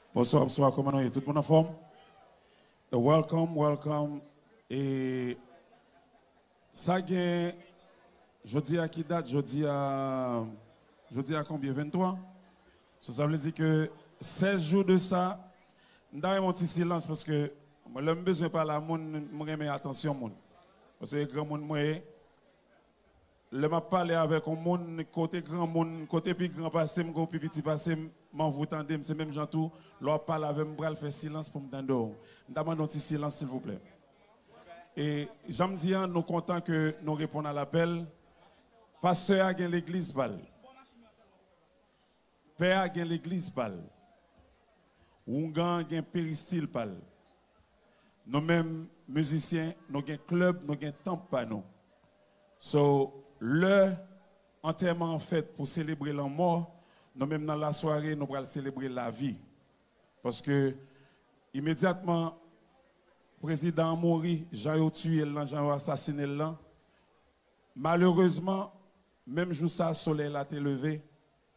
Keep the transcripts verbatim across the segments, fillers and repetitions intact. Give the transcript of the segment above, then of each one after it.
Bonswa, bonswa, kòman nou ye? Tout moun anfòm? Welcome, welcome. E sa gen, jodi a ki dat? Jodi a, jodi a konbyen? Venntwa. So, sa vle di ke sèz jou de sa, m ta renmen yon ti silans paske mwen, lè m bezwen pale a moun, m renmen atansyon moun. Paske granmoun mwen ye, lè m ap pale avèk yon moun, kote granmoun, kote pi gran pase m, kote pi piti pase m, m anvi w tande m. Se menm jan tou, lè w ap pale avè m, m pral fè silans pou m tande w. M ta mande yon ti silans, silvouplè. E jan m di an, nou kontan ke nou reponn a lapèl. Pastè a gen legliz pa l. Pè a gen legliz pa l. Oungan an gen peristil pa l. Nou menm, mizisyen, nou gen klèb, nou gen tanp pa nou. So, lè antèman an fèt pou selebre lanmò, nou menm nan lasware, nou pral selebre lavi. Paske imedyatman prezidan an mouri, jan yo tiye l lan, jan yo asasinen l lan, malerezman, menm jou sa a, solèy la te leve,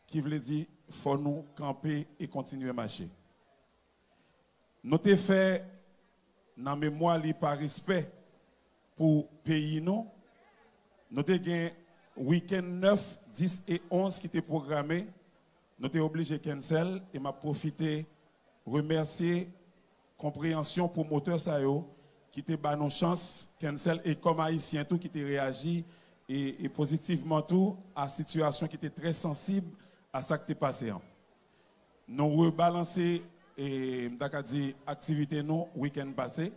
ki vle di fò nou kanpe e kontinye mache. Nou te fè, nan memwa li, pa respè pou peyi nou, nou te gen wikenn nèf, dis e onz ki te pwograme, nou te oblije cancel, e m ap pwofite remèsye konpreyansyon pwomotè sa yo ki te ba nou chans cancel, e kòm Ayisyen tou ki te reyaji e, e pozitivman tou a sitiyasyon ki te trè sansib a sa k te pase an. Nou rebalanse, e, m ta ka di, aktivite nou wikenn pase,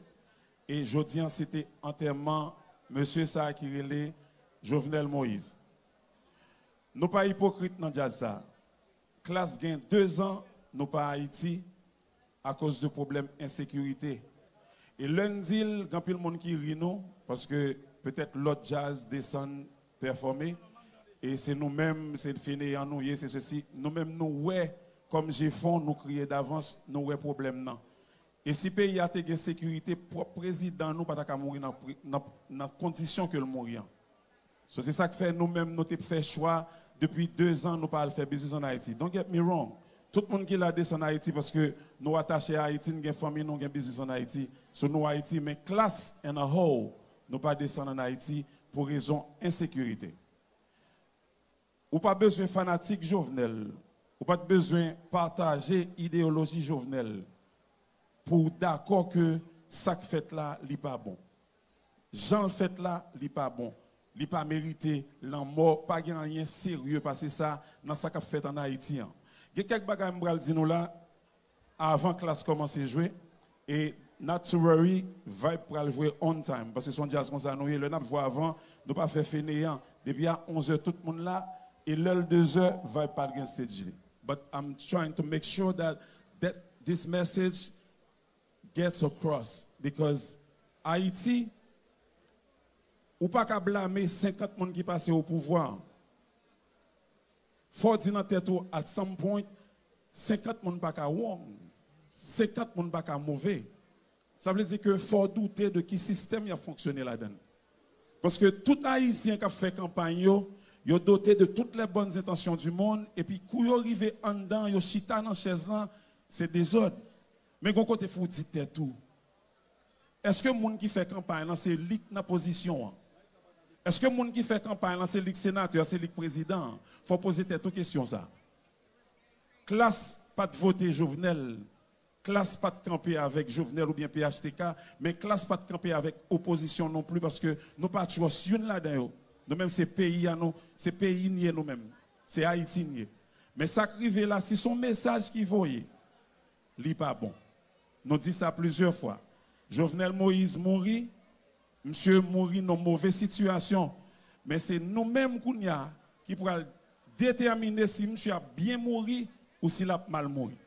e jodi an se te antèman mesye sa a ki rele Jovenel Moïse. Nou pa ipokrit nan djaz sa. Klass gen de zan nou pa Ayiti akoz de pwoblèm ensekirite. E lè n di l, gen anpil moun ki ri nou, paske petèt lòt djaz desann pèfòme, e se nou menm, se feneyan nou ye, se sesi. Nou menm nou wè, kòm Jefon, nou kriye davans, nou wè pwoblèm nan. E si peyi a te gen sekirite, pwòp prezidan nou pa ta ka mouri nan pri-, nan, nan kondisyon ke l mouri an. So, se sa k fè nou menm, nou te fè chwa depi de zan nou pa al fè biznis ann Ayiti. Don't get me wrong. Tout moun ki la desann Ayiti paske nou atache a Ayiti, n gen fanmi nou, gen biznis ann Ayiti. So, nou Ayiti, men Klass and a whole, nou pa desann ann Ayiti pou rezon ensekirite. Ou pa bezwen fanatik Jovenel, ou pa t bezwen pataje ideyoloji Jovenel pou w dakò ke sa k fèt la, li pa bon. Jan l fèt la, li pa bon. Li pa merite lanmò, pa gen anyen serye pase sa nan sa k ap fèt ann Ayiti an. Gen kèk bagay m pral di nou la, avan Klass kòmanse jwe, e not to worry, Vibe pral jwe on time, paske se yon djaz konsa nou ye, lè n ap jwe avan, nou pa fè feneyan, depi a onz è tout moun la, e lè l de zè, Vibe pral gen stage li. But I'm trying to make sure that, that this message gets across, because Ayiti, ou pa ka blame senkant moun ki pase o pouvwa an. Fò w di nan tèt ou, at some point, senkant moun pa ka wrong, senkant moun pa ka move. Sa vle di ke fò w doute de ki sistèm y ap fonksyone ladan l. Paske tout Ayisyen k ap fè kanpay yo, yo dote de toutes les bonnes intentions du monde, epi kou yo rive anndan, yo chita nan chèz lan, se dezòd. Men gon kote fò w di tèt ou, èske moun ki fè kanpay lan se li k nan pozisyon an? Èske moun ki fè kanpay lan se li k senatè, se li k prezidan an? Fò w poze tèt ou kesyon sa. Klass pa t vote Jovenel, Klass pa t kanpe avèk Jovenel oubyen P H T K, men Klass pa t kanpe avèk opozisyon non pli, paske nou pa trust youn ladan yo. Nou menm se peyi a nou, se peyi n ye nou menm. Se Ayiti n ye. Men sa k rive la, si se yon mesaj ki voye, li pa bon. Nou di sa plizyè fwa. Jovenel Moïse mouri, misye mouri nan move sitiyasyon. Men se nou menm kounye a ki pral detèmine si misye ap byen mouri ou si l ap mal mouri.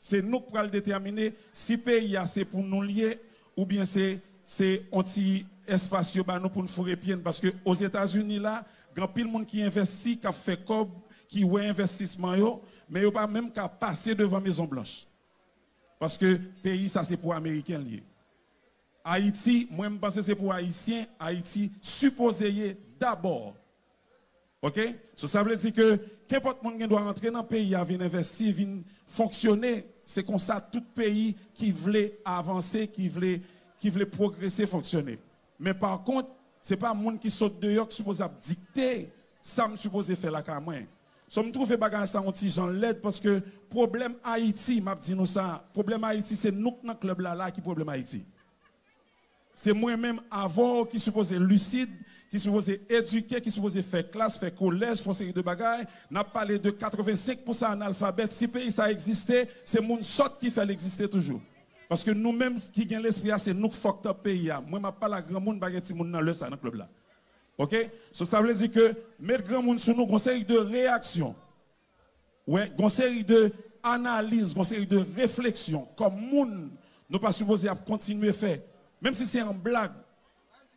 Se nou k pral detèmine si peyi a se pou nou l ye, oubyen se, se yon ti espas yo ba nou pou n foure pye n. Paske Ozetazini la, gen anpil moun ki envèsti, k ap fè kòb, ki wè envèstisman yo, men yo pa menm ka pase devan Mezon Blanch. Paske peyi sa se pou Ameriken l ye. Ayiti, mwen m panse se pou Ayisyen, Ayiti sipoze ye dabò. Ok? So, sa vle di ke kenpòt moun gen dwa antre nan peyi a, vin envesti, vin fonksyone. Se konsa tout peyi ki vle avanse, ki vle, ki vle pwogrese fonksyone. Men pa kont, se pa moun ki sot deyò ki sipoze ap dikte sa m sipoze fè lakay mwen. So, m twouve bagay sa yon ti jan lèd paske pwoblèm Ayiti, m ap di nou sa, pwoblèm Ayiti se nou k nan klèb la la ki pwoblèm Ayiti. Se mwen menm avè w ki sipoze lisid, ki sipoze edike, ki sipoze fè klas, fè kolèj, fè yon seri de bagay. N ap pale de katrevensenk pousan analfabèt. Si peyi sa egziste, se moun sòt ki fè l egziste toujou. Paske nou menm ki gen lespri a, se nou k fucked up peyi a. Mwen, m ap pale ak granmoun, pa gen timoun nan lè sa nan klèb la. Ok? So, sa vle di ke met granmoun sou nou, gon seri de reyaksyon. Wè, gon seri de analiz, gon seri de refleksyon kòm moun nou pa sipoze ap kontinye fè. Menm si se an blag,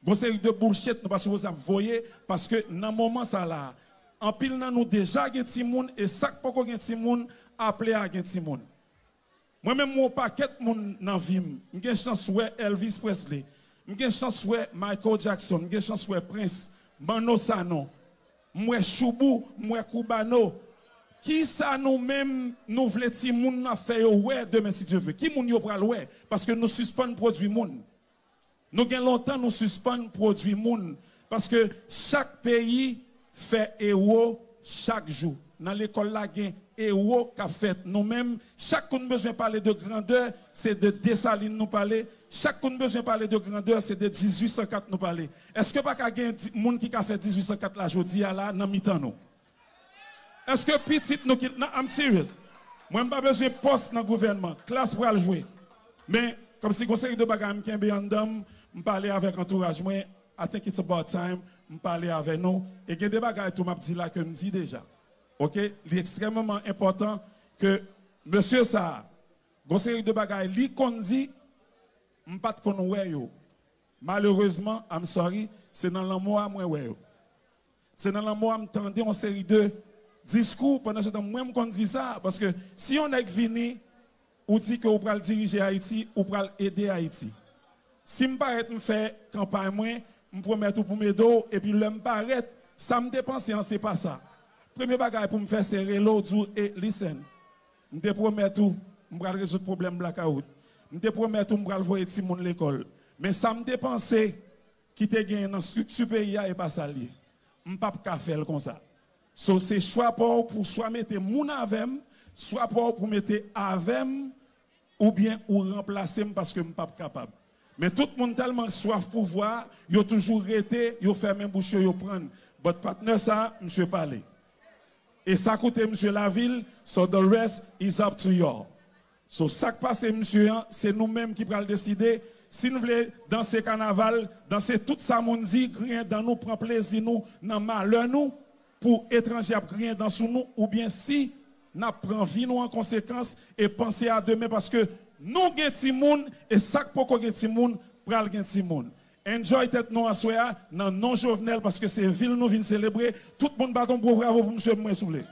gon seri de bullshit nou pa sipoze ap voye, paske nan moman sa la, anpil nan nou deja gen timoun, e sa k poko gen timoun, aple a gen timoun. Mwen menm, m wè yon pakèt moun nan vi m. M gen chans wè Elvis Presley. M gen chans wè Michael Jackson. M gen chans wè Prince, Manno Sanon. M wè Choubou, m wè Koubano. Kisa nou menm nou vle timoun n ap fè yo wè demen, si Dye vle? Ki moun yo pral wè? Paske nou sispann pwodui moun. Nou gen lontan nou sispann pwodui moun. Paske chak peyi fè ewo chak jou. Nan lekòl la, gen ewo k ap fèt. Nou menm, chak kou n bezwen pale de grandè, se de Desalin nou pale. Chak kou n bezwen pale de grandè, se de dizuit san kat nou pale. Èske pa ka gen di- moun ki ka fè dizuit san kat la jodi a la nan mitan nou? Èske pitit nou ki. Non, I'm serious. Mwen, m pa bezwen pòs nan gouvènman. Klas pral jwe. Men, kòmsi gon seri de bagay m kenbe anndan m, m pale avèk antouraj mwen, I think it's about time m pale avè nou. E gen de bagay tou m ap di la ke m di deja. Ok? Li ekstrèmeman enpòtan ke mesye sa a, gon seri de bagay li konn di, m pa t konn wè yo. Malerezman, I'm sorry, se nan lanmò a mwen wè yo. Se nan lanmò a m tande yon seri de diskou, pandan se tan mwen m konn di sa, paske si yon nèg vini, ou di ke ou pral dirije Ayiti, ou pral ede Ayiti. Si m parèt m fè kanpay mwen, m pwomèt ou pou m ede w, epi lè m parèt, sa m te panse an se pa sa. Premye bagay pou m fè se rele w, di w, e listen, m te pwomèt ou m pral rezoud pwoblèm blakawout. M te pwomèt ou m pral voye timoun lekòl. Men sa m te panse ki te genyen nan estrikti peyi a, e pa sa l ye. M p ap ka fè l konsa. So, se chwa pa w pou swa mete moun avè m, swa pa w pou mete avè m, oubyen ou ranplase m paske m p ap kapab. Men tout moun tèlman swaf pouvwa, yo toujou rete, yo fèmen bouch yo, yo prann. But patnè sa, misye pale. E sa koute misye lavil, so the rest is up to y'all. So, sa k pase misye an, se nou menm ki pral deside si n vle danse kanaval, danse tout sa moun di, griyen dan nou, pran plezi nou nan malè nou, pou etranje ap griyen dan sou nou, oubyen si n ap pran vi nou an konsekans e panse a demen, paske nou gen timoun, e sa k poko gen timoun, pral gen timoun. Enjoy tèt nou aswè a, nan non Jovenel, paske se vil nou vin selebre. Tout moun bat yon gwo bravo pou misye pou mwen, souple.